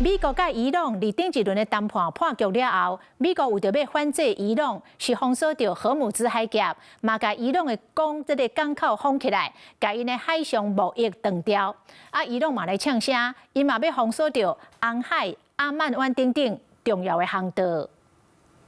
美國佮伊朗佇頂一輪的談判破局了後，美國為著欲反制伊朗，是封鎖著荷姆茲海峽，嘛共伊朗的港這个港口封起來，共𪜶的海上貿易斷掉。啊，伊朗嘛來嗆聲，伊嘛欲封鎖著紅海、阿曼灣等等重要的航道。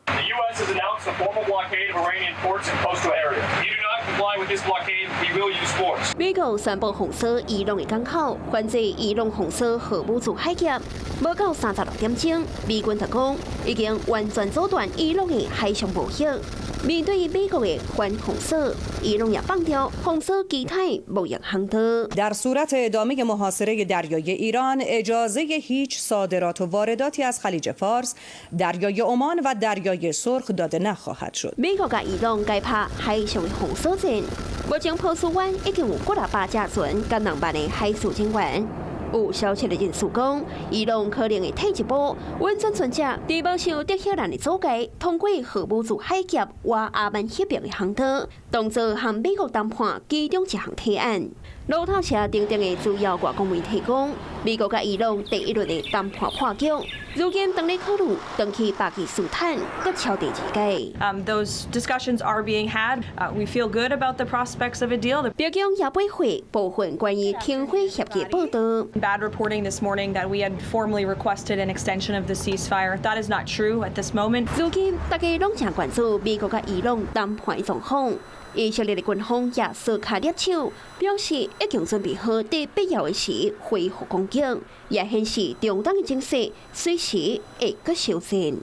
The U.S. has announced a formal blockade of Iranian ports and coastal areas. If you do not comply with this blockade, we will use force. 美國宣布封鎖伊朗的港口，反制伊朗封鎖荷姆茲海峽。無夠36點鐘，美軍就講已經完全阻斷伊朗的海上貿易。面對美國的反封鎖，伊朗也放調封鎖其他貿易航道。 در صورت ادامه محاصره دریایی ایران، اجازه هیچ صادرات و وارداتی از خلیج فارس، دریای عمان و دریای سرخ داده نخواهد شد。美國佮伊朗共拍海上的封鎖戰，目前波斯灣已經有幾若百隻船佮2萬的海事人員。有消息的人士講，伊朗可能會退一步，允准船隻佇無受德黑蘭的阻礙，通過荷姆茲海峽倚阿曼彼爿的航道，當做和美國談判其中一項提案。路透社等等的主要外國媒體講，美國佮伊朗第一輪的談判破局，如今當咧考慮轉去巴基斯坦，閣敲第二階。 Those discussions are being had. We feel good about the prospects of a deal. 白宮也駁回部分關於停火協議報導。 Bad reporting this morning that we had formally requested an extension of the ceasefire. That is not true at this moment. 如今大家攏誠關注美國佮伊朗談判的狀況。以色列的軍方也趖跤捏手，表示已經準備好佇必要的時恢復攻擊，也顯示中東的情勢隨時會閣燒戰。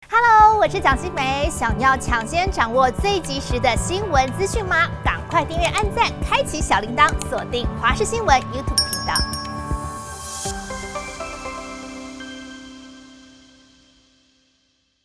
Hello，我是蔣新梅，想要搶先掌握最及時的新聞資訊嗎？趕快訂閱、按讚、開啟小鈴鐺，鎖定華視新聞 YouTube 頻道。